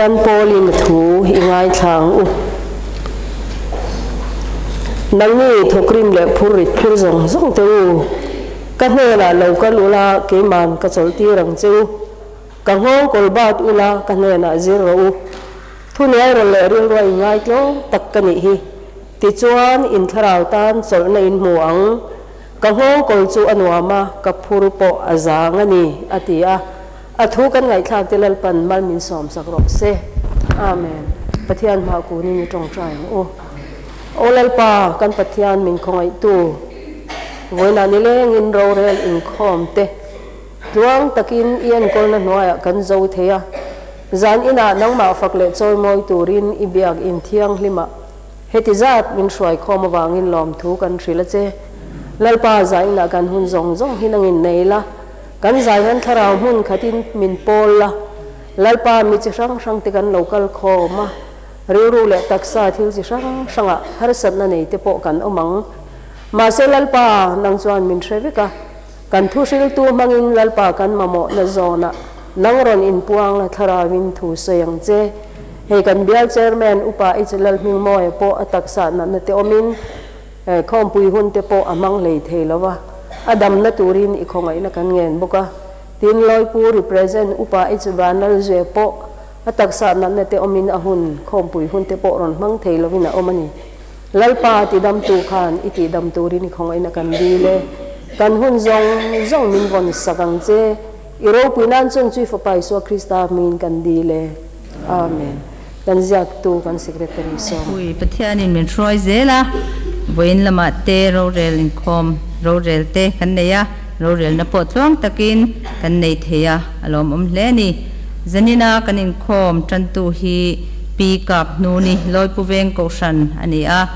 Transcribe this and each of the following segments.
Pathian pawlin a thu i ngaithla ang u. Nangni thawkrim leh phurrit phur zawng zawng te u, ka hnenah lo kal ula keiman ka chawlhtir ang che u. Ka nghawng kawl bat ula ka hnenah zir rawh u. Thunuai rawn leh rilruah in ngaitlawm tak ka nih hi. Tichuan in thlarau tan chawlhna in hmu ang. Ka nghawng kawl chu a nuam a, ka phur pawh a zang a ni, a ti a. A thu kan ngaihthlak te Lalpan mal min sawmsak rawh se. Amen. Pathian hmah kunin i tawngtai ang u. Aw Lalpa, kan Pathian min khawngaihtu, vawiinah nilengin rorel inkhawm te tluang takin i enkawlna hnuaiah kan zo thei a. Zan inah nangmah fak leh chawimawi turin i biak inthianghlimah Heti zat min hruai khawm avangin lawmthu kan hrilh a che. Lalpa zainah kan hun zawng zawng hi nangin nei la, kan zai hian thlarau hmun khatin min pawl la. Lalpa mi chi hrang hrang te kan lo kal khawm a, rilru leh taksa thil chi hrang hrangah harsatna nei te pawh kan awm ang. Mahse Lalpa, nang chuan min hre vek a, kan thu hriltu hmangin Lalpa kan mamawhna zawnah nang rawn inpuang la thlarauin thu sawi ang che. Hei kan bial chairman Upa H Lalhmingmawia pawh a taksa natna te awmin khawmpui hun te pawh a hmang hlei thei lo va, a damna turin i khawngaihna kan ngen bawk a. Tin, Lawipu Represent Upa H Vanlalzue pawh a taksa natna te awmin a hun khawmpui hun te pawh rawn hmang thei lovin a awm a ni. Lalpa tidamtu khan i tihdam turin i khawngaihna kan dil e. Kan hun zawng zawng min vawn sak ang che. I ropui nan chung chu i Fapa Isua Krista hmingin kan dil e. Amen. Kan ziaktu kan Secretary sawm. Pui Pathianin min hruai zel a, vawiin lamah te rorel inkhawm rorel te kan nei a, rorelna pawh tluang takin kan nei thei a, a lawmawm hle a ni. Zanina kan inkhawm tantu hi Pi Kap Hnuni Lawipu Veng Kohhran a ni a,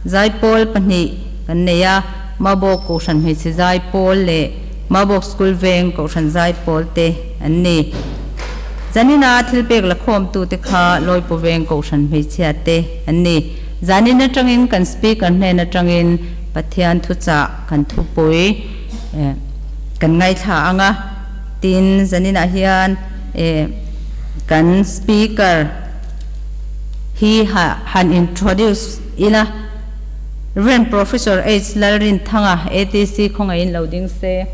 Zaipawl pahnih kan nei a, Mabawk Kohhran Hmeichhe Zaipawl leh Mabawk School Veng Kohhran Zaipawl te an ni. Zanina thilpek la khawmtute kha Lawipu Veng Kohhran hmeichhia te an ni. Zanin atangin kan Speaker hnen atangin Pathian thuchah kan thupui kan ngaithla ang a. Tin, zaninah hian kan Speaker hi han introduce ila. Rev. Professor H. Lalrinthanga, ATC khawngaihin lo ding se,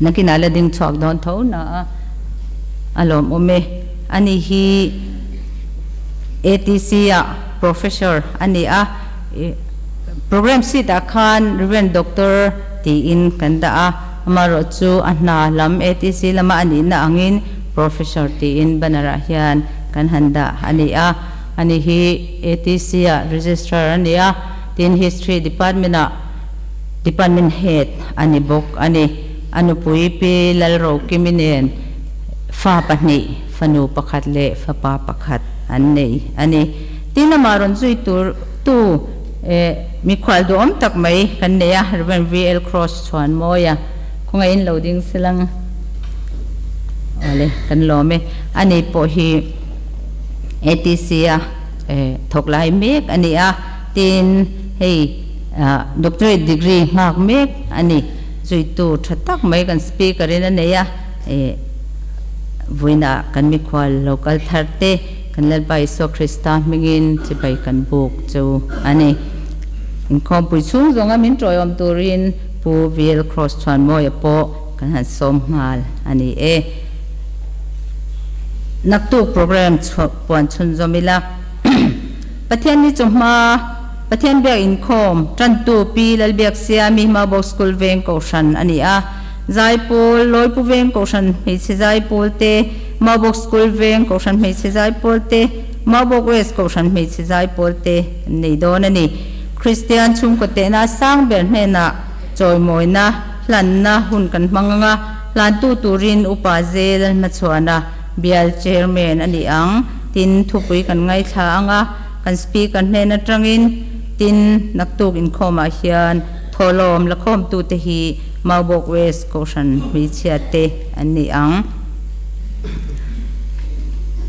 nakinah la ding chhuak dawn tho na a, a lawmawm e. Ani hi ATC ah Professor a ni a, Program sheet ah khan Rev. Doctor tiin kan dah a, amaherawh chu a hna lam ATC lama a nihna angin Professor tiin banner ah hian kan han dah a ni a. Ani hi ATC ah Registrar a ni a, tin History Department ah Department Head a ni bawk a ni. A nupui Pi Lalrokimi nen fa pahnih, fanu pakhat leh fapa pakhat an nei a ni. Tin amah rawn zui tur tu mikhual duhawm tak mai kan nei a, Rev. VL Cross Chhuanmawia khawngaihin lo ding silang awle kan lawm e. Ani pawh hi. ATC a thawk lai mek a ni a, tin hei doctorate degree nghak mek a ni. Zuitu tha tak mai kan speaker in a nei a, vawiinah kan mikhual lo kal thar te kan Lalpa Isua Krista hmingin chibai kan buk chu a ni. Inkhawmpui chhung zawnga min tawiawm turin Pu VL Cross Chhuanmawia pawh kan han sawm nghal a ni e. Naktuk program puan chhunzawm ila. Pathian ni chawhma Pathian biak inkhawm tantu Pi Lalbiak Siami Mabawk School Veng Kohhran a ni a. Zaipawl, Lawipu Veng Kohhran Hmeichhe Zaipawl te, Mabawk School Veng Kohhran Hmeichhe Zaipawl te, Mabawk West Kohhran Hmeichhe Zaipawl te an nei dawn a ni. Kristian chhungkaw tehna sang ber hnenah chawimawina, hlanna hun kan hmang ang a. Hlantu turin Upa Zel hmachhuana bial Chairman a ni ang. Tin, thupui kan ngaithla ang a, kan Speaker hnen atangin tin naktuk inkhawmah hian thawhlawm lakhawmtute hi Maubawk West Kohhran hmeichhia te an ni ang.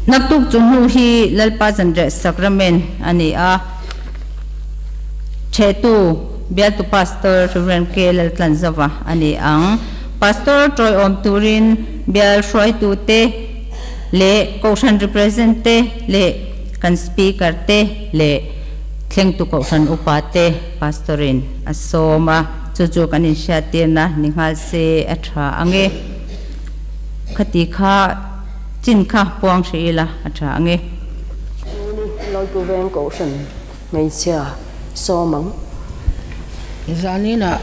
Naktuk chu hnu hi Lalpa Zanriah Sacrament a ni a, Chhetu bialtu Pastor Rev. K. Laltlanzova a ni ang. Pastor tawiawm turin bial hruaitute leh Kohhran Represent te leh kan Speaker te leh thlengtu Kohhran Upa te Pastor in a sawm a, chu chu kan inhriattirna ni nghal se a tha ang e. Khati kha chin kha puang hrih ila a tha ang e. Tuni Lawipu Veng Kohhran hmeichhia sawm ang. Zaninah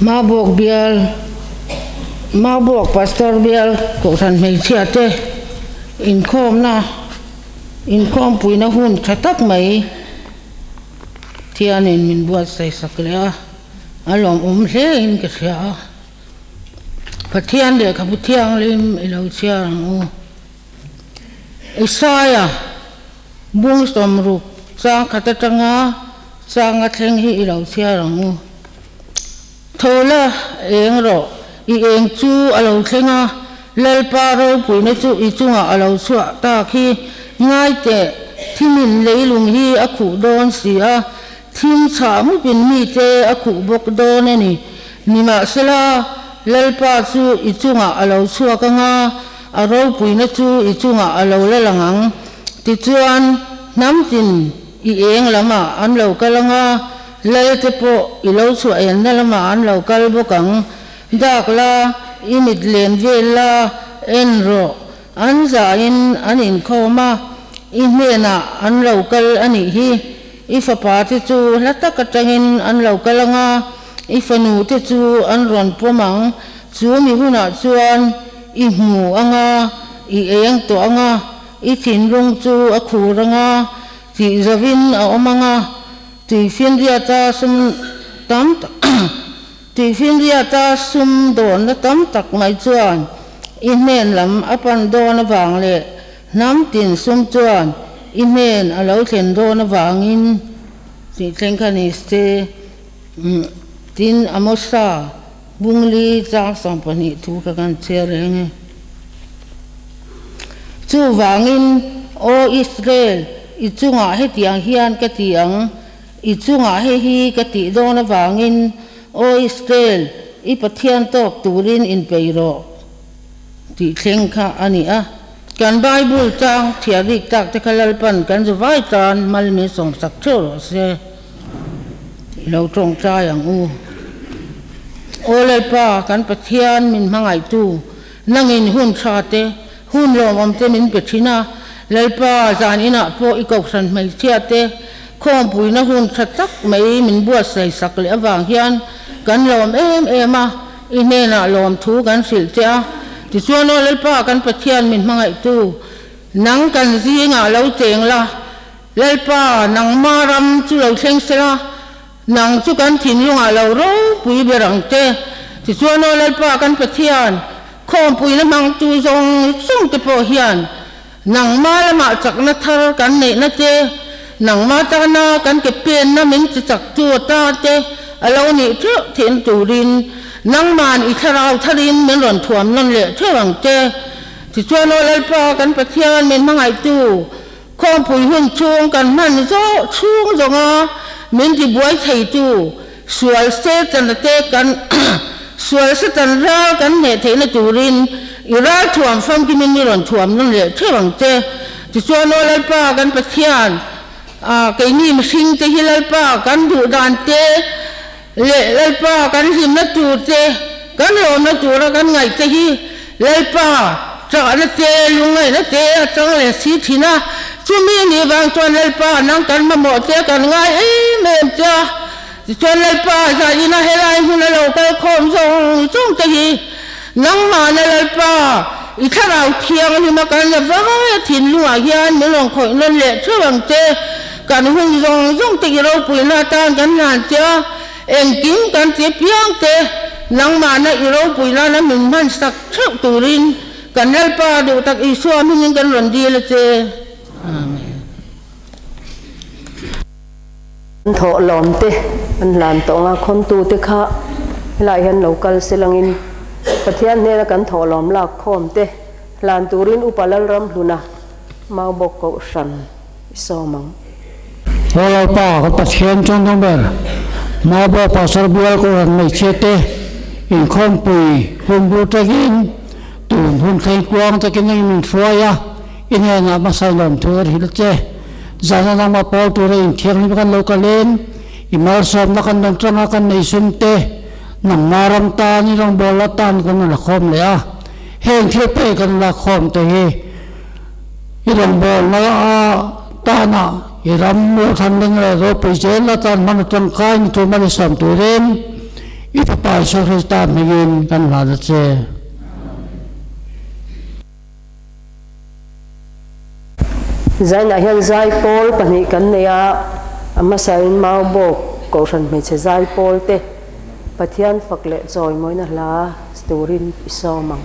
Maubawk bial, Maubawk Pastor bial Kohhran hmeichhia te inkhawmna, inkhawmpuina hun tha tak mai thianin min buatsaih sak leh a, a lawmawm hle in ka hria a. Pathian lehkhabu thianghlim i lo chhiar ang u. Isaia. Bung sawmruk chang khat atanga changa thleng hi i lo chhiar ang u. Tho la eng rawh, i eng chu a lo thleng a, Lalpa ropuina chu i chungah a lo chhuah tak hi. Ngai teh, thimin leilung hi a khuh dawn si a, thim chhah mupin mite a khuh bawk dawn a ni. Nimahsela, Lalpa chu i chungah a lo chhuak anga, a ropuina chu i chungah a lo la lang ang. Tichuan, hnam tin i eng lamah an lo kal ang a, lalte pawh i lo chhuah enna lamah an lo kal bawk ang. Dak la, i mit len vel la, en rawh, an zahin an inkhawm a, i hnenah an lo kal a nih hi. I fapa te chu hla tak atangin an lo kal ang a, i fanu te chu an rawn pawm ang. Chu mi hunah chuan i hmu ang a, i eng tawh ang a, I thinlung chu a khur ang a, tih zavin a awm ang a, tuifinriata sum tam tak tuifinriata sum dawnna tam tak mai chuan i hnen lam a pan dawn avang leh hnam tin sum chuan i hnen a lo thlen dawn avangin tih thleng kha ni se. Tin, Amosa Bungli chang 12 thu kha kan chhiar reng e. Chuvangin, Aw Israel, i chungah hetiang hian ka ti ang, i chungah hei hi ka tih dawn avangin, Aw Israel, i Pathian tawk turin inpeih rawh, tih thleng kha a ni a. Kan Bible chang chhiar rik tak te kha Lalpan kan zu vai tan mal min sawmsak theuh rawh se. I lo tawngtai ang u. Aw Lalpa, kan Pathian min hmangaihtu, nangin hun tha te, hun lawmawm te min pe thin a. Lalpa, zan inah pawh i kohhran hmeichhia te khawmpuina hun tha tak mai min buatsaih sak leh avang hian kan lawm em em a, i hnenah lawmthu kan hrilh che a. Tichuan aw Lalpa, kan Pathian min hmangaihtu, nang kan zingah lo cheng la, Lalpa, nangma ram chu lo thleng sela, nang chu kan thinlungah lo ropui ber ang che. Tichuan aw Lalpa kan Pathian, khawmpuina hmangtu zawng zawng te pawh hian nangma lamah chakna thar kan neihna che, nangma tana kan ke penna min chi chaktu ata te a lo nih theuh theihna turin nangman i thlarau tharin min rawn thuam nawn leh theuh ang che. Tichuan aw Lalpa kan Pathian min hmangaihtu, Khawmpui hun chhung kan hman zawh chhung zawnga min tibuai theitu sual Setana te kan sual Satan ral kan hneh theihna turin i ral thuam famkimin i rawn thuam nawn leh theuh ang che. Tichuan aw Lalpa kan Pathian, keini mihring te hi Lalpa kan duh dan te leh Lalpa kan hlimna tur te, kan lawmna tura kan ngaih te hi Lalpa chahna te, lungngaihna te a chang leh si thin a. Chumi nih vang chuan Lalpa nang kan mamawh che kan ngai em em che a. Tichuan Lalpa zaina helai hmun a lo kal khawm zawng zawng te hi nangmahna Lalpa i thlarau thianghlim a kan la vai a thinlungah hian min rawn khawih nawn leh theuh ang che. Kan hun zawng zawng te i ropuina atan kan hlan che a. Engkim kan ti piang te, nangmahna i ropui nana min hman sak theuh turin kan Lalpa duh tak Isua hmingin kan rawn dil a che. Amen. An thawh lawm te an hlan tawh ang a, khawntu te kha helaiah hian lo kal se langin Pathian hnena kan thawh lawm lak khawm te hlan turin Upa Lalramhluna Maubawk Kohhran i sawm ang. Aw Lalpa, ka Pathian chuan dawng ber, Maubawk Pastor Bial Kohhran hmeichhia te inkhawmpui hun bur takin tun. Tun hun thleng tluang takin nangin min hruai a, i hnenah hmasa lawm thu a hrilh che. Zana nangmah pawl tura inthianghlim kan lo kalin, i malsawmna kan rawn tanga kan nei sum te, nangmah ram tan i rawngbawlna tan kan rawn la khawm leh a. Heng thil pek kan la khawm te hi i rawngbawlna tana i ram ruahthlan ling leh ropui zel atan hman atangkai ni tur mal i sawm turin i Fapa Isua Krista hmingin kan hlan a che. Zainah hian zaipawl pahnih kan nei a, a hmasain Maubawk Kohhran hmeichhe zaipawl te Pathian fak leh chawimawina hla turin i sawm ang.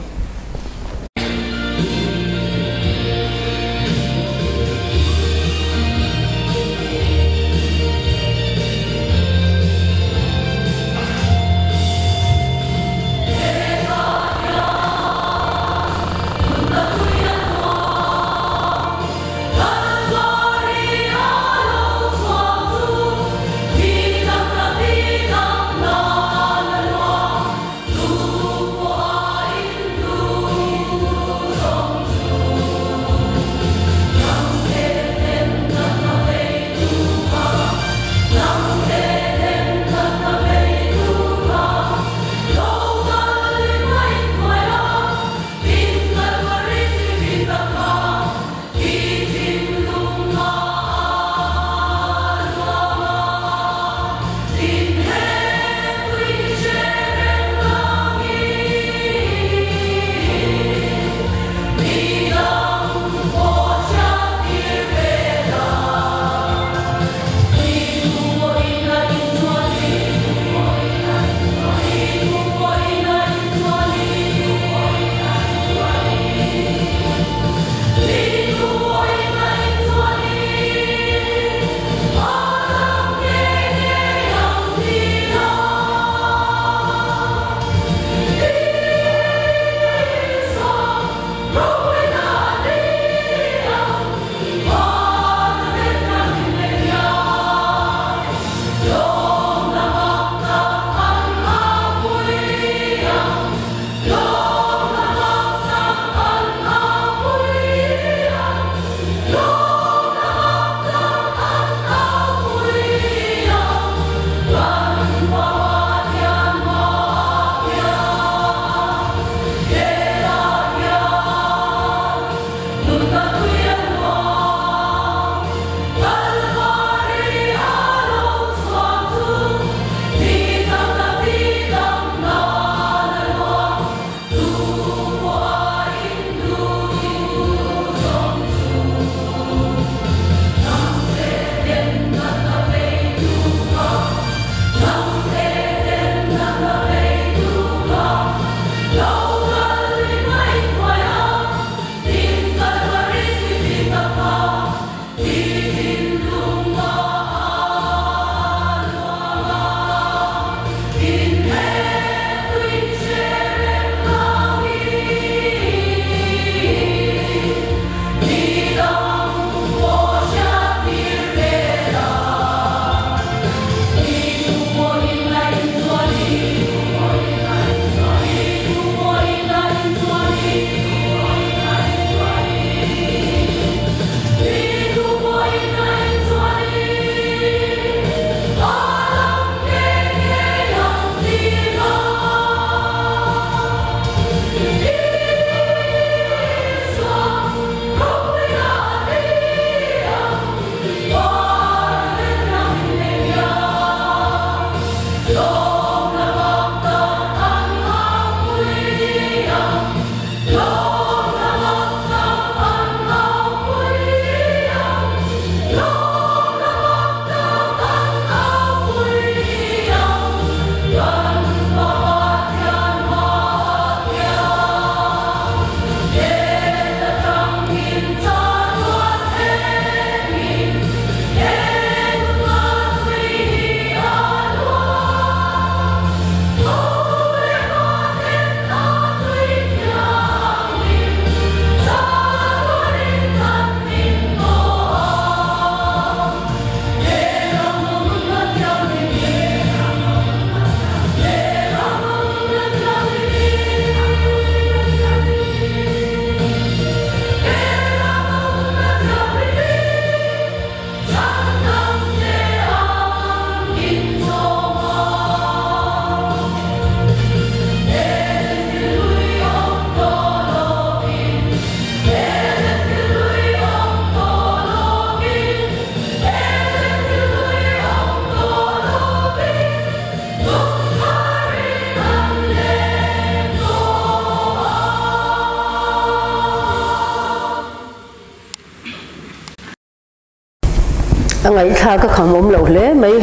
A ngaihthlak a kham awm lo hle mai.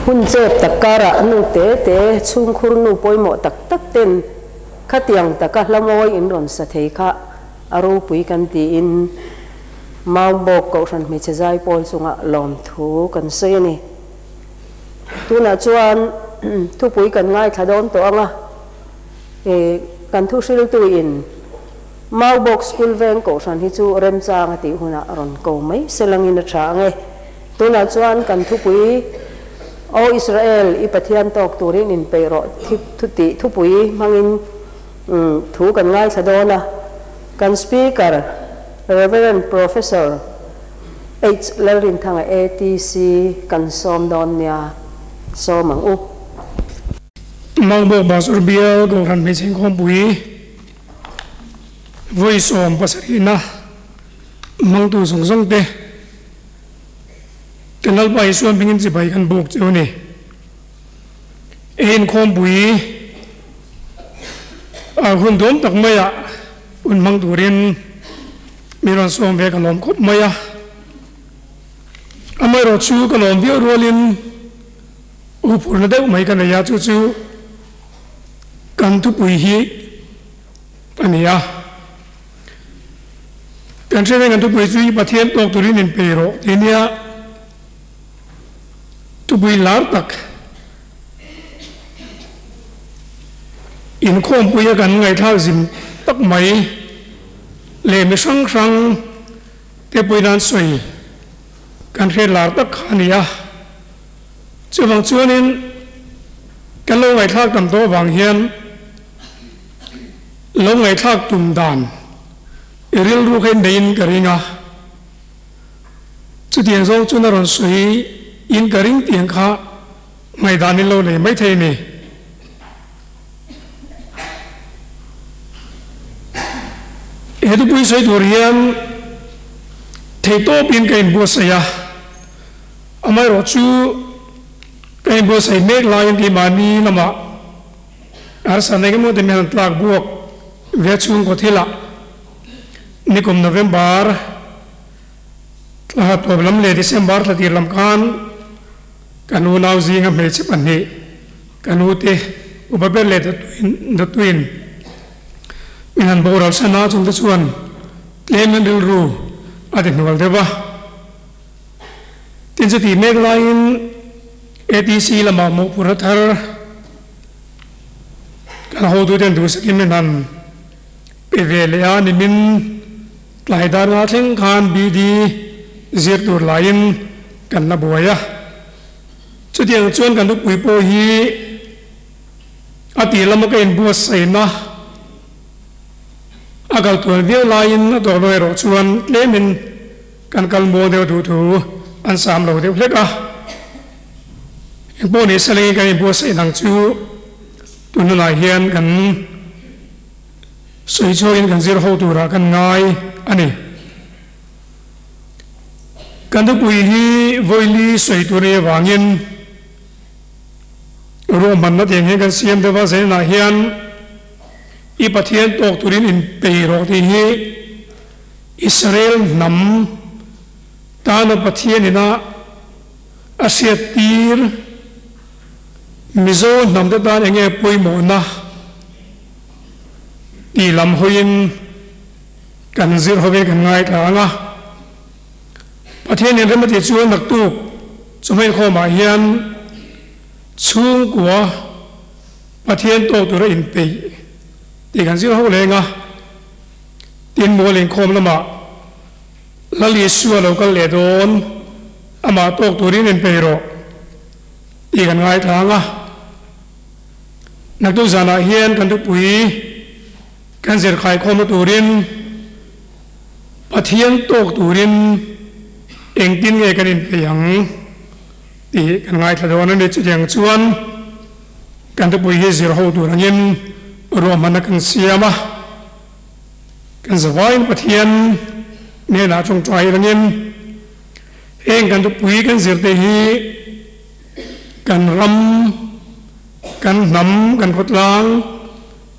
Hun chep tak karah nu te te chhungkhur nu pawimawh tak tak ten khatiang taka hla mawi in rawn sa thei kha a ropui kan tiin Maubawk Kohhran Hmeichhe Zaipawl chungah lawmthu kan sawi a ni. Tunah chuan thupui kan ngaithla dawn tawh ang a, kan thuhriltu in Maubawk School Veng Kohhran hi chu remchang a tih hunah rawn ko mai se langin a tha ang e. Tunah chuan kan thupui Aw Israel, i Pathian tawk turin inpeih rawh thutih thupui hmangin thu kan ngaithla dawn a. Kan Speaker Rev. Professor H. Lalrinthanga ATC kan sawm dawn nia, sawm ang u. Maubawk Pastor Bial Kohhran Hmeichhe Inkhawmpui vawi 77na hmangtu zawng zawng te kan Lalpa Isua hmingin chibai kan buk cheu a ni. He inkhawmpui a hun dawm tak maiah hun hmang turin mi rawn sawm ve ka lawm khawp mai a. Amaherawhchu ka lawm viau rualin huphurhna deuh mai ka nei a, chu chu kan thupui hi a ni a. Kan hriat hian kan thupui chu i Pathian tawk turin inpei rawh tih a nia. Thupui lar tak inkhawmpuia kan ngaihthlak zim tak mai leh mi hrang hrang te pawhin an sawi kan hriat lar tak kha a ni a. Chuvang chuanin kan lo ngaihthlak tam tawh avang hian lo ngaihthlak tum dan i rilru kha in ka ring a. Chutiang zawng chuan a rawn sawi in ka ring tiang kha ngaihdan in lo nei mai thei a ni. He thupui sawi tur hian theihtawpin ka inbuatsaih a, amaherawhchu ka inbuatsaih mek laiin keimahni lamah harsatna engemaw te mi han tlak buak ve chhungkaw thilah nikum November thla tawp lam leh December thla tir lam khan ka nu nau zinga hmeichhe pahnih ka nu te upa ber leh Datuin min han boral san a, chungte chuan tlem in rilru a ti hnual deuh a. Tin chutih mek laiin ATC lamah mawhphurhna thar kan hotuten duhsakin min han pe ve leh a, nimin tlai darna thleng khan BD zir tur laiin kan la buai a. Chutiang chuan kan nupui pawh hi a tih lama ka inbuatsaihna a kal tual viau laiin a dawr lo erawh chuan tlemin kan kal mual deuh duh thu an sam lo deuh hlek a. Engpawh ni selengin kan inbuatsaih dang chu tun hunah hian kan Sawi chhuakin kan zir ho turah kan ngai a ni. Kan thupui hi vawili sawi tur anih avangin ruahmanna tiang hian kan siam deuh a, zaninah hian i Pathian tawk turin inpei rawh tih hi Israel hnam tana Pathian ina a hriattir Mizo hnamte tan enge pawimawhna Tih lam hawiin kan zir hovin kan ngaithla ang a, Pathian in rem a tih chuan naktuk chawhmeh khawmah hian chhungkua Pathian tawk tura inpeih tih kan zir ho leng a, tin mual inkhawm lamah Lal Isua lo kal leh dawn amah tawk turin inpeih rawh tih kan ngaithla ang a. Naktuk zanah hian kan thupui kan zirkhai khawmna turin Pathian tawk turin engtin nge kan inpeih ang tih kan ngaithla dawn a ni. Chutiang chuan kan thupui hi zir ho tur angin ruahmanna kan siam a, kan zavaiin Pathian hnenah tawngtai rengin heng kan thupui kan zirte hi Kan ram, kan hnam, kan khawtlang,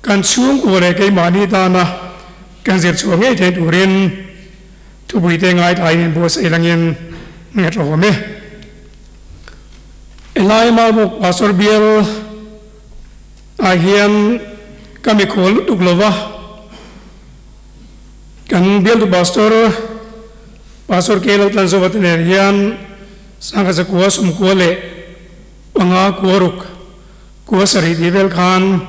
kan chhungkua leh keimahni tana kan zir chhuah ngei theih turin thupuite ngaitlaiin inbuatsaih langin Nge awm e. Helai Maubawk Pastor Bial ah hian ka mikhual lutuk lova kan bialtu Pastor Pastor K Laltlanzova te nen hian Sangha Zakua Sawmkua leh panga kua ruk kua sarih tih vel khan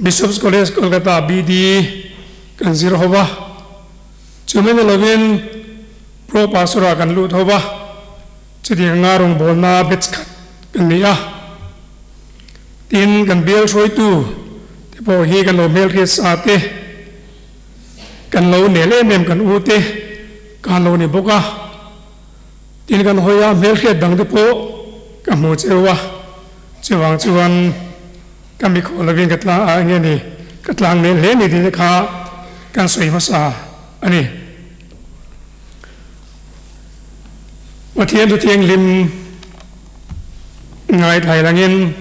Bishop's College Kolkata BD kan zir ho va. Chumi ni lovin Pro Pastor ah kan lut ho va, chutiang anga rawngbawlna batch khat kan ni a. Tin, kan bial hruaitu te pawh hi kan lo hmelhriat sa te, kan lo nel em em kan u te kan lo ni bawk a. Tin, kan hawi a hmelhriat dang te pawh ka hmu cheu a, chuvang chuan ka mikhual lovin ka tlang a enge ni ka tlang nel hle ni tih te kha kan sawi hmasa a ni. Pathian chu thianghlim ngaithlai langin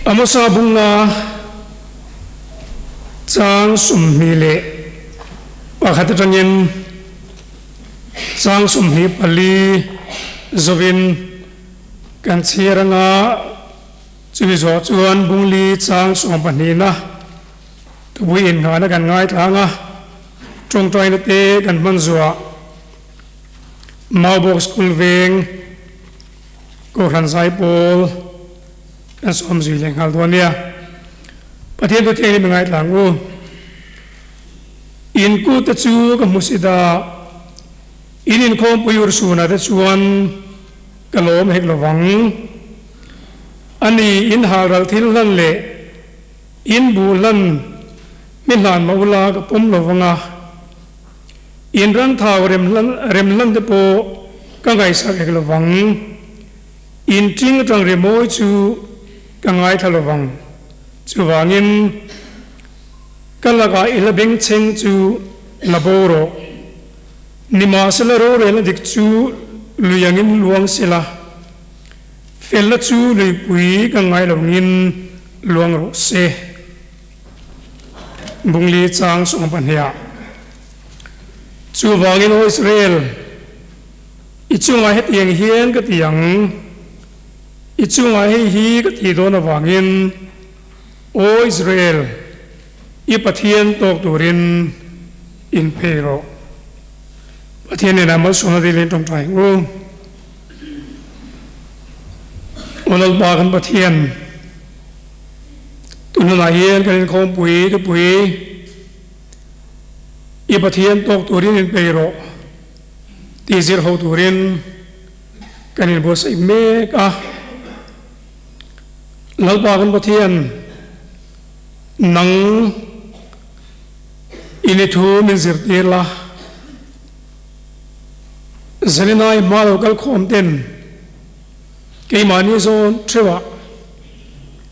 Amosa bunga chang 21 atangin chang 24 zovin kan chhiar anga Chumi zawh chuan Bungli chang sawmpahnihna tupui inngahna kan ngaithlang a, tawngtaina te kan hman zuah Maubawk School veng Kohhran Zaipawl kan sawm zui leh nghal dawn nia. Pathian thu thianghlim i ngaithlang u. In kute chu ka hmu si dah, in inkhawmpui urhsunah te chuan ka lawm hek lovang. A ni, in halral thil hlan leh in buh hlan mi hlan mah ula ka pawm lo vang a, in ran thau rem hlan rem hlan te pawh ka ngaihsak hek lo vang. In ṭing aṭang rimawi chu ka ngaithla lo vang. Chuvangin, ka lakah i la bengchheng chu la bo rawh. Nimahsela rorelna dik chu lui angin luang sela. Felna chu luipui ka ngai lo ngin luang rawh se. Bungli chang 12 Chuvangin aw Israel, i chungah hetiang hian ka ti ang, i chungah hei hi ka ti dawn avangin, aw Israel, i Pathian tawk turin inphei rawh. Pathian nena malsawmna dilin tawngtai ang u. Aw Lalpa kan Pathian, tunhunah hian kan inkhawmpui tupui i Pathian tawk turin inpei rawh tih zir ho turin kan inbuatsaih mek a. Lalpa kan Pathian, nang i ni thu min zirtir la. Zaninai hma lo kal khawm ten keimahni zawn theuhah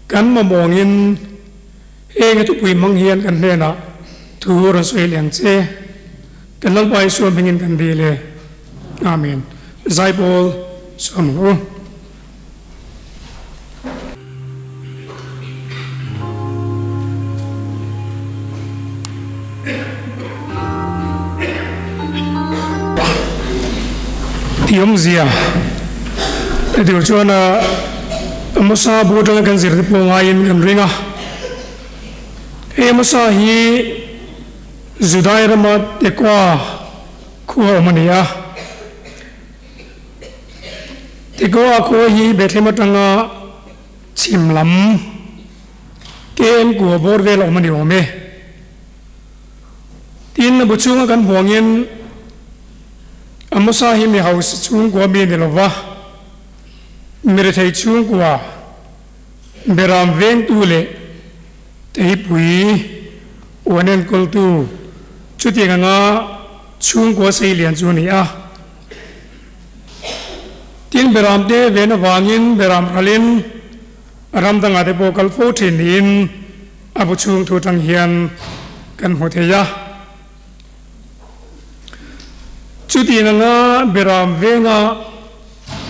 kan mamawngin heng a thupui hmang hian kan hnenah thu rawn sawi leh ang che. Kan Lalpa Isua hmingin kan dil e. Amen. Zaipawl sawm ang u. Tih awmzia ti tur chuan a Amosa bu atanga kan zir te pawh ngaiin kan ring a. Hei Amosa hi Judai rama Tekoa khua awm a ni a. Tekoa khua hi Bethlehem atanga chhim lam KM kua bawr vel a awm a ni awm e. Tin, a bu chhunga kan hmuangin Amosa hi mi hausa chhungkua mi a ni lova, mi rethei chhungkua, beram vengtu leh teipui uan enkawltu chutiang anga chhungkua sei lian chu a ni a. Tin, beramte ven avangin beram ralin ram dangah te pawh kal fo thin niin a bu chhung thu atang hian kan hmu thei a. Chutiang anga beram venga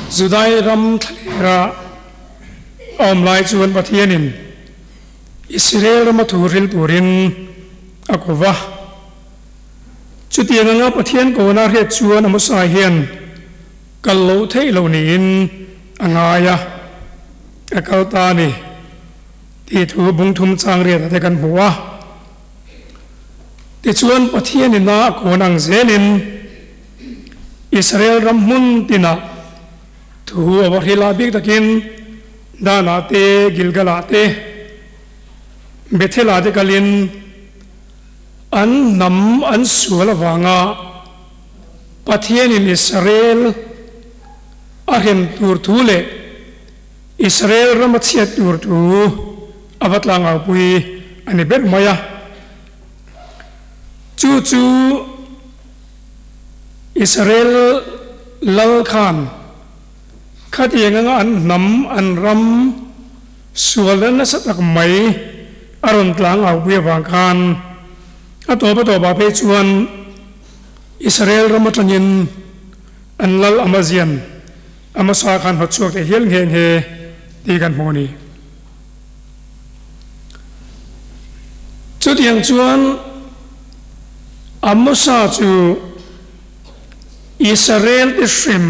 Judai ram thlalera a awm lai chuan Pathianin Israel rama thu hril turin a ko va. Chutiang anga Pathian kona hriat chuan Amosa hian kal loh theih loh niin a ngai a, a kal ta a ni tih thu bung thum chang riatah te kan hmu a. Tichuan Pathian ina a kawn ang zelin Israel ram hmun tinah thu a va hrilh a, bik takin Danah te, Gilgalah te, Bethelah te kalin an hnam an sual avanga Pathianin Israel a hrem tur thu leh Israel ram a chhiat tur thu a va tlangaupui a ni ber mai a. Chu chu Israel lal khan khatiang anga an hnam, an ram sualna nasa tak mai a rawn tlangaupui avang khan a tawp a tawpah phei chuan Israel ram atangin an lal Amazian Amasa khan hawtchhuak thei hial nghe nghe tih kan hmu a ni. Chutiang chuan Amosa chu Israel te hrem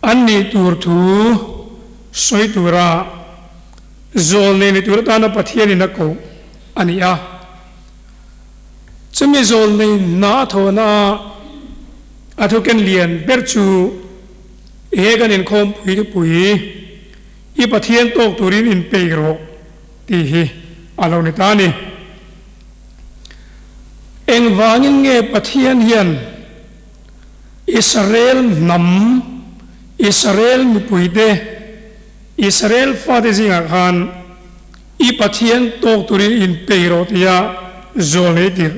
an nih tur thu sawi tura zawlnei ni tur atana Pathianin a koh a ni a. Chumi zawlnei hna a thawhna a thuken lian ber chu he kan inkhawmpui thupui I Pathian tawk turin inpeih rawh tih hi a lo ni ta a ni. Engvangin nge Pathian hian Israel hnam, Israel mipuite, Israel fate zingah khan I Pathian tawk turin inpeih rawh tia zawl nei tirh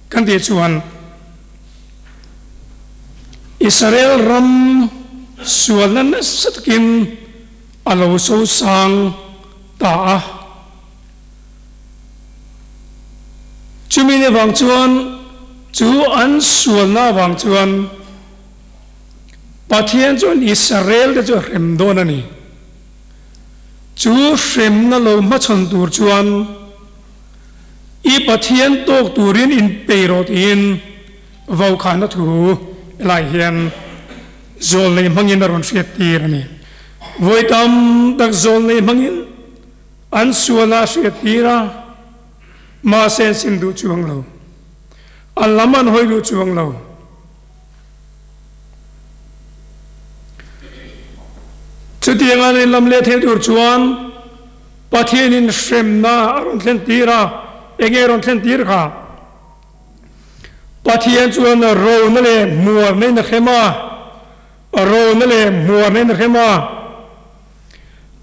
kan tih chuan Israel ram sualna nasa takin a lo sosang ta a. Chumi ni vang chuan chu an sualna avang chuan Pathian chuan Israel te chu a hrem dawn a ni. Chu hremna lo hmachhawn tur chuan I Pathian tawk turin inpei rawh tiin vaukhana thu helai hian zawlnei hmangin a rawn hriat tir a ni. Vawi tam tak zawlnei hmangin an suala a hriat tir a, mahse an sim duh chuang lo. A lam an hawi duh chuang lo. Chutianga an inlam leh theih tur chuan Pathianin hremna a rawn thlen tir a, enge a rawn thlen tir kha? Pathian chuan rona leh hmuarna in a hrem a, rona leh hmuarna in a hrem a.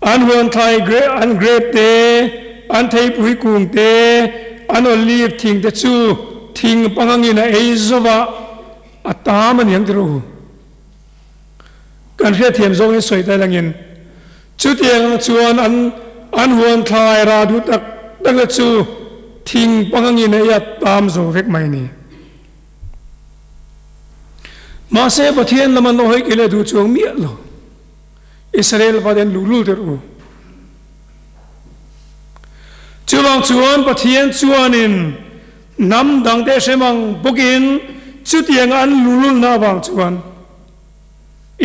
An huan thlai an grape te, an theipui kung te, an olive thing te chu thing pangangin a ei zova a tam a ni ang ti rawh u. Kan hriatthiam zawngin sawi ta langin chutiang ang chuan an an huan thlai rah duh tak tak te chu thing pangangin a ei a tam zo vek mai a ni. Mahse Pathian lam an lo hawi keh leh duh chuang miah lo. Israel fate an luhlul der u. Chuvang chuan Pathian chuanin hnam dangte hrem ang bawkin chutianga an luhlulna avang chuan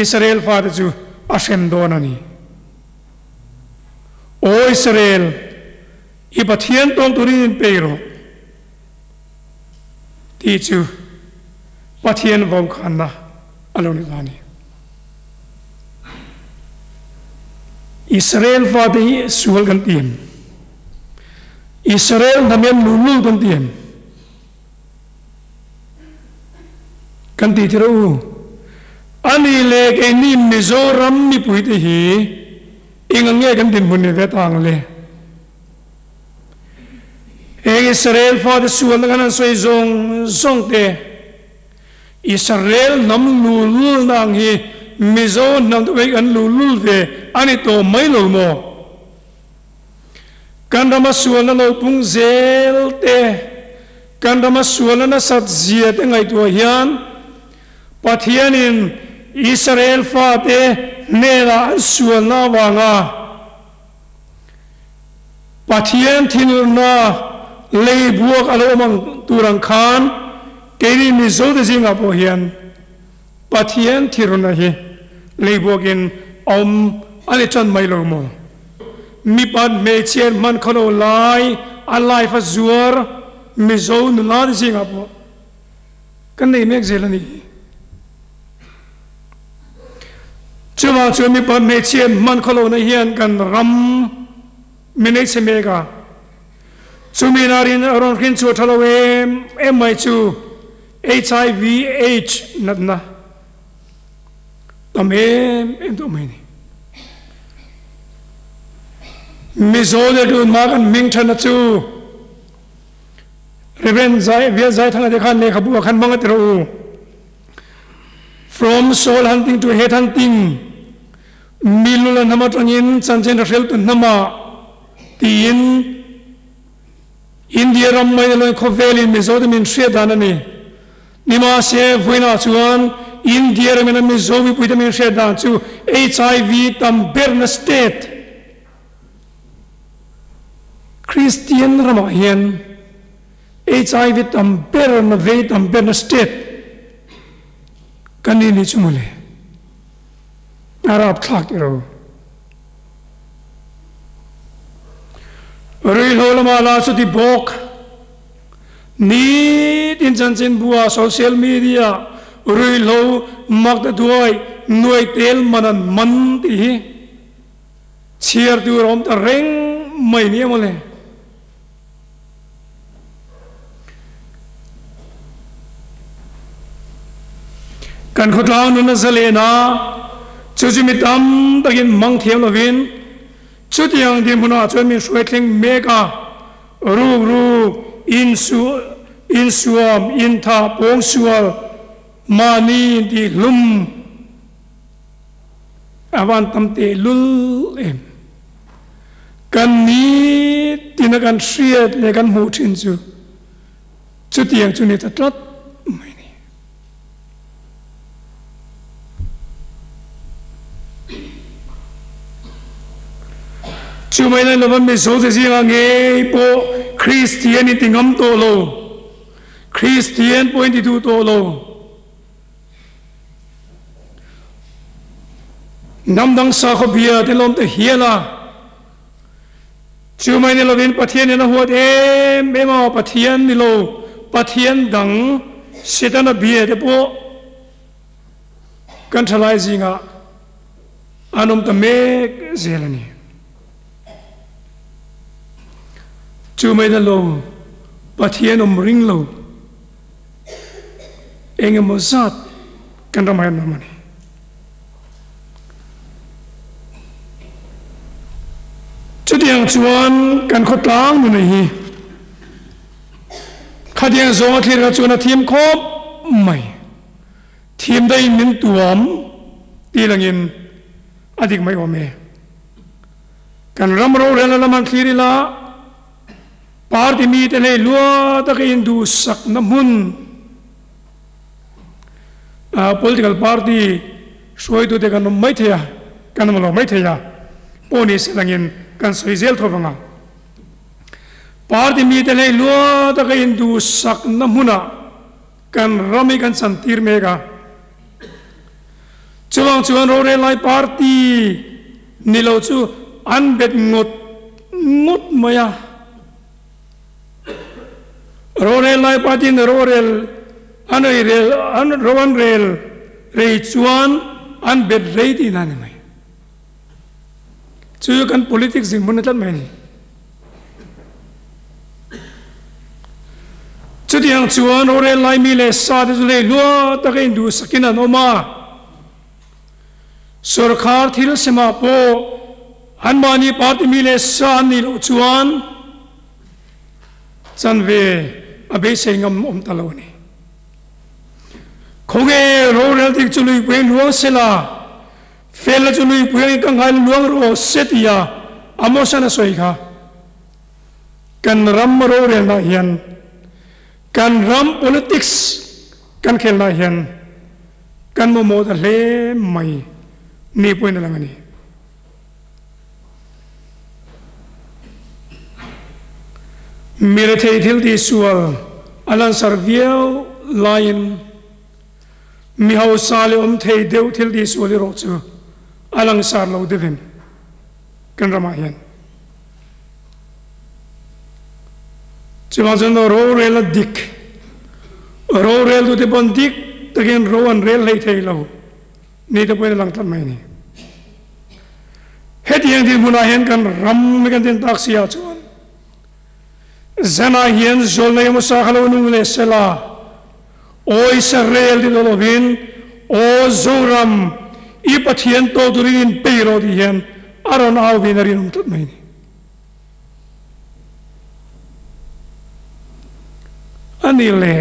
Israel fate chu a hrem dawn a ni. Aw Israel, i Pathian tawng turin inpei rawh tih chu Pathian vokhanna a lo ni ta a ni. Israel fate hi sual kan ti em? Israel hnam hian luhlul kan ti em? Kan ti thir u. Ani leh keini Mizoram mipuite hi eng ang nge kan dinhmun ni ve ta ang le? Heng Israel fate sualna kan han sawi zawng zawng te, Israel hnam luhlulna ang hi Mizo hnam te pawh hi kan luhlul ve a ni tawh mai lo maw? Kan rama sualna lo pung zel te, kan rama sualna nasat zia te ngaihtuah hian Pathianin Israel fate hnenah an sualna avanga Pathian thinurna lei buak a lo awm ang tur ang khan, Keini Mizote zingah pawh hian Pathian thiruna hi leibuakin a awm a ni tan mai lo maw? Mipat hmeichhiat hman khawlo lai a life a zuar Mizo nula te zingah pawh kan nei mek zel a ni hi. Chuvang chuan mipat hmeichhiat hman khawlohna hian kan ram min ei chhe mek a. Chumi narin a rawn hrin chhuah tha lo em em mai chu HIV AIDS natna tam em em tawh mai a ni. Mizo leh tunhma kan hming thanna chu Reverend Zai Vial Zaithanga te khan lehkhabu ah khan hmang a ti rawh u. From soul hunting to head hunting Milula hnam atangin chanchin hriltu hnamah tiin India ram mai na lawin khawvelin Mizote min hriat dan a ni. Nimahse, vawiinah chuan India ramin a Mizo mipuite min hriat dan chu HIV tam berna state Kristian ramah hian HIV tam berna vei tam berna state kan ni nih chu mawle. A rapthlak i ro. Ruihhlo lama la chu ti bawk. Nitin chanchinbua social media ruihhlo mak ta duai nuai tel man an man tih hi chhiar tur a awm ta reng mai nia mawle. Kan khawtlang nun a zalen a, chu chu mi tam takin hmang thiam lovin chutiang dinhmunah chuan min hruai thleng mek a, rukru, insu, insuam, intha, pawngsual, mahni intihhlum a van tam tehlul em. Kan ni tina kan hriat leh kan hmuh thin chu chutiang chu ni ta tlat mai a ni. Chu mai nan lova Mizo te zingah ngei pawh Kristian in ti ngam tawh lo, Kristian pawh in ti duh tawh lo. Hnam dang sakhaw bia te lawm ta hial a, chu mai ni lovin Pathian in a huat em em a, Pathian ni lo Pathian dang Setana bia te pawh kan thalai zingah an awm ta mek zel a ni. Chu mai na lo Pathian awm ring lo. Eng emaw zat kan ramah hian an awm a ni. Chutiang chuan kan khawtlang nunei hi khatiang zawnga thlir kha chuan a thim khawp mai. Thim daihin min tuam tih langin a dik mai awm e. Kan ram rorelna lam han thlir ila, Party mite hlei lua taka induhsakna hmun political party hruaitute kan awm mai thei a, kan awm lo mai thei a, pawh ni se langin kan sawi zel tho vang a. Party mite hlei lua taka induhsakna hmunah kan ram hi kan chantir mek a. Chuvang chuan rorel lai party ni lo chu an bet ngawt ngawt mai a. Rorel lai party in rorel an ei rel an ro an rel rei chuan an bet rei tihna a ni mai. Chu kan politics dinhmun a tlat mai a ni. Chutiang chuan rorel lai mi leh sa te chu lei hlua taka induhsakin an awm a. Sorkar thil semah pawh anmahni party mi leh sa an nih loh chuan chanve a beisei ngam awm ta lo a ni. Khawnge rorel dik chu luipui luang sela, Fela chu luipui angin ka ngai luang rawh se tia Amosan a sawi kha. Kan ram rorelnaah hian, kan ram politics kan khelnaah hian kan mamawh ta hle mai ni pawhin a lang a ni. Mi rethei thil tihsual a lansar viau laiin mi hausa leh awm thei deuh thil tih sual erawh chu a langsar lo deuhin kan ramah hian. Chuvang chuan rorel a dik, roreltute pawn dik takin ro an rel hlei thei lo ni te pawhin a lang tlat mai a ni. Hetiang dinhmunah hian kan ram hi kan din tak si ah chuan zanah hian zawlnei emaw sa kha lo nung leh sela, Aw Israel ti daw lovin, Aw Zoram, i Pathian tawk turin inpei rawh tih hian a rawn au vin a rinawm tlat mai a ni. A ni le,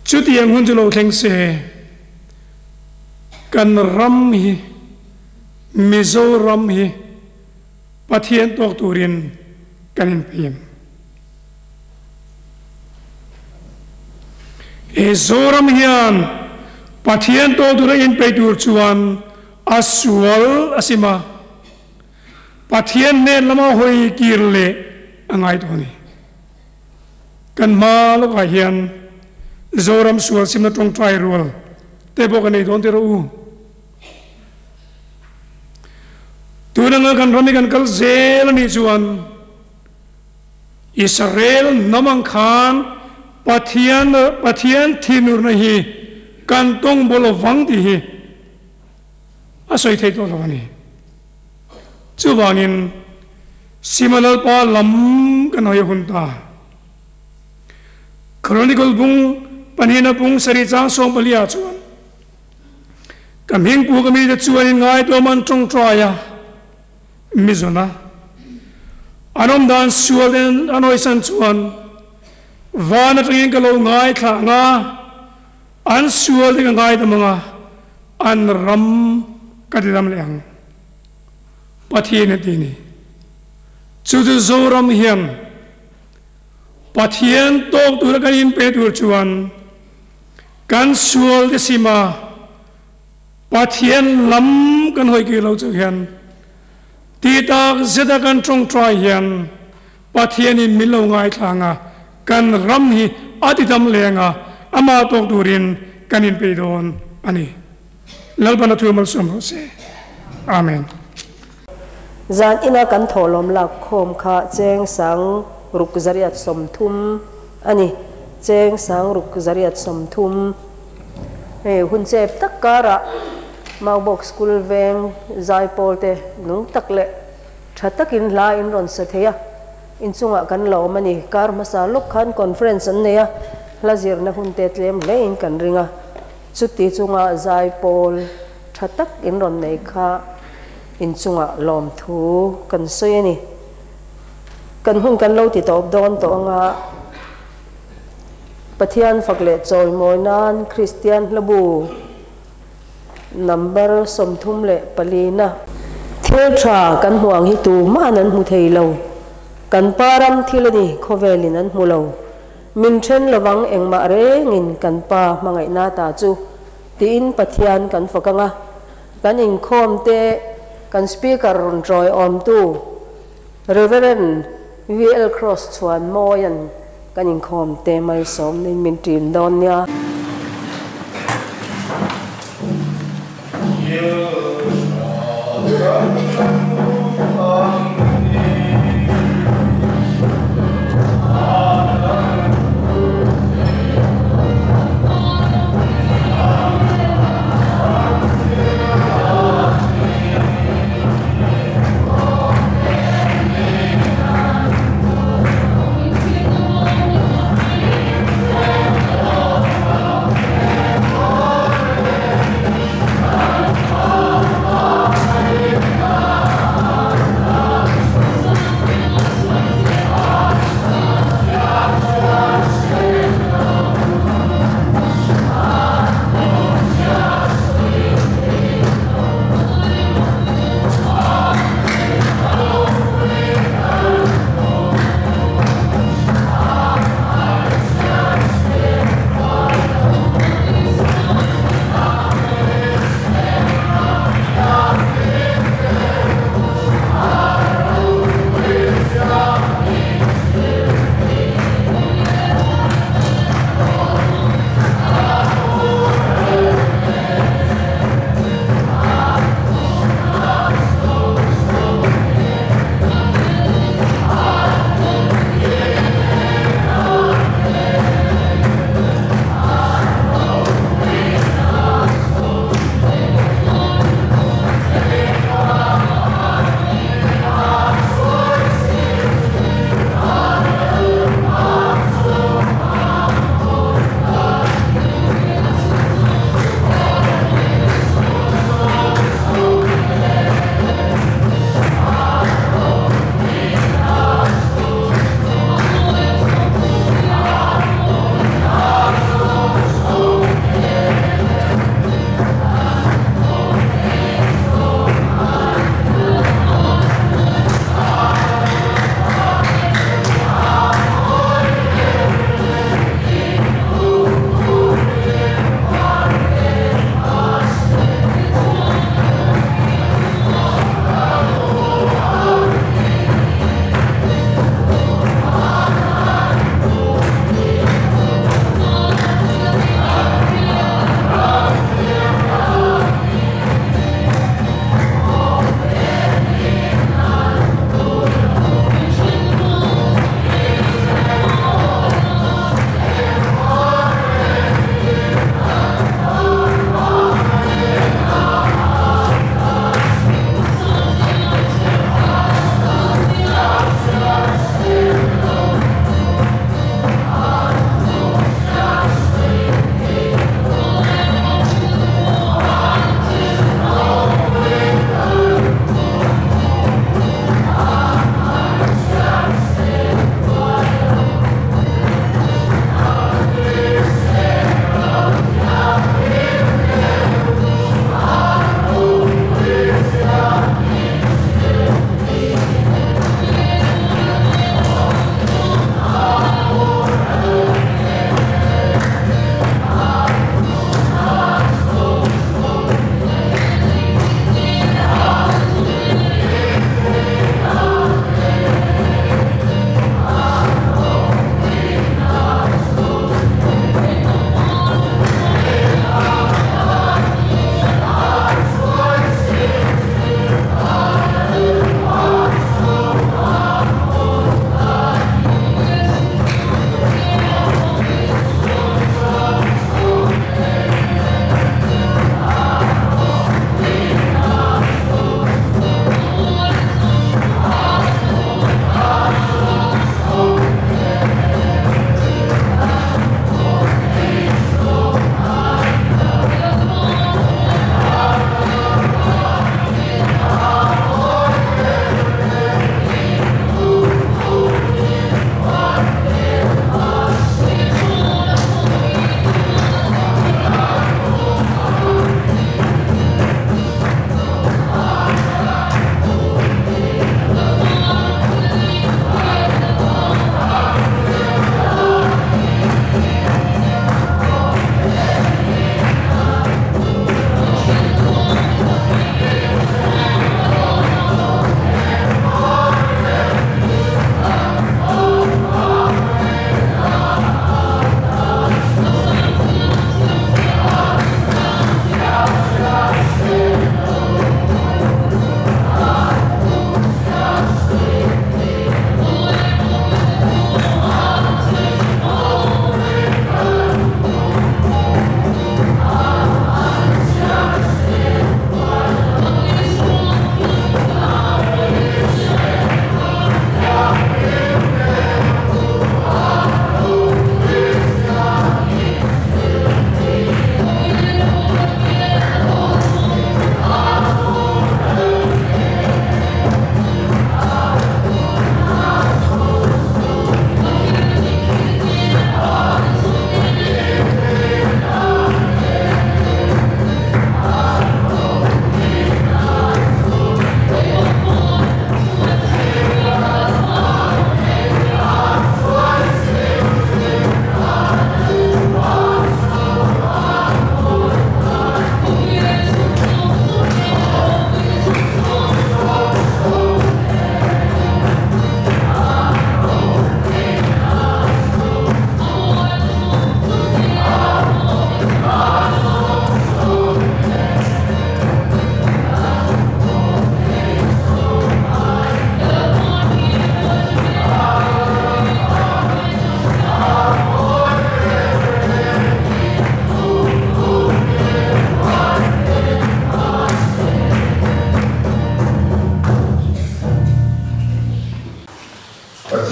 chutiang hun chu lo thleng se, kan ram hi, Mizoram hi Pathian tawk turin kan inpei em? He Zoram hian Pathian tawk tura inpei tur chuan a sual a sim a. Pathian hnen lama hawi kir leh a ngai tawh a ni. Kan hma lawkah hian Zoram sual simna tawngtai rual te pawh ka nei dawn tir u. Tun anga kan ram hi kan kal zel a nih chuan Israel hnam ang khan Pathian Pathian thinurna hi kan tawng bawl lovang tih hi a sawi thei tawh lo a ni. Chuvangin Sima Lalpa lam kan hawi hun ta. Chronicle bung pahnihna bung sarih chang 14 ah chuan ka hmingpu ka mite chuanin ngaituam an tawngtai a, mizona an awm dan sual ten an hawisan chuan van atangin ka lo ngaithla ang a, an sual te ka ngaidam ang a, an ram ka ti dam leh ang. Pathian a ti ni. Chu chu Zoram hian Pathian tawk tura kan inpe tur chuan kan sual te sima Pathian lam kan hawi kir lo chu hian ti tak zeta kan tawngtai hian Pathianin min lo ngaithla ang a, kan ram hi a ti dam leng a, amah tawk turin kan inpei dawn a ni. Lalpan a thu malsawm rawh se. Amen. Zan ina kan thawhlawm lak khawm kha cheng sang ruk zariat 30 a ni. Cheng sang ruk zariat 30. Hei hun chep tak karah Maubawk School veng zaipawl te nung tak leh tha takin hla in rawn sa thei a, inchungah kan la awm a ni. Kar hmasa lawk khan conference an nei a, hla zirna hun te tlem hlein kan ring a. Chuti chunga zaipawl tha tak in rawn nei kha inchungah lawmthu kan sawi a ni. Kan hun kan lo ti tawp dawn tawh anga Pathian fak leh chawimawi nan Kristian hlabu number 34 na. Thil tha kan hmuh ang hi tumah an hmu thei lo. Kan pa ram thil a ni, khawvelin an hmu lo. Min then lovang engmah rengin kan pa hmangaihna ta chu tiin Pathian kan fak anga, kan inkhawm te kan speaker rawn tawi awmtu Reverend VL Cross chuan mawian kan inkhawm te malsawm nin min ṭin dawn nia.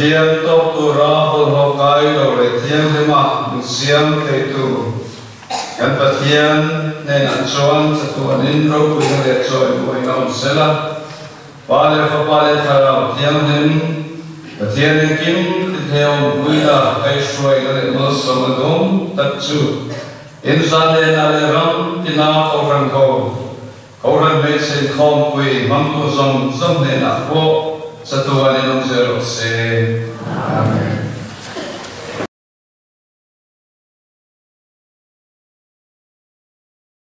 Pathian tawk tura bawlhhlawh kai lo leh thianghlima min siam theitu kan Pathian hnenah chuan chatuanin ropuina leh chawimawiin a awm sel a. Pa leh Fapa leh Thlarau Thianghlim, Pathian engkim tithei awmpuina kaihhruaina leh malsawmna dawng tak chu inzanlehna leh ram tina Kohhran ho, Kohhran hmeichhe inkhawmpui hmangtu zawng zawng hnenah pawh chatuanin awm zel rawh se. Amen.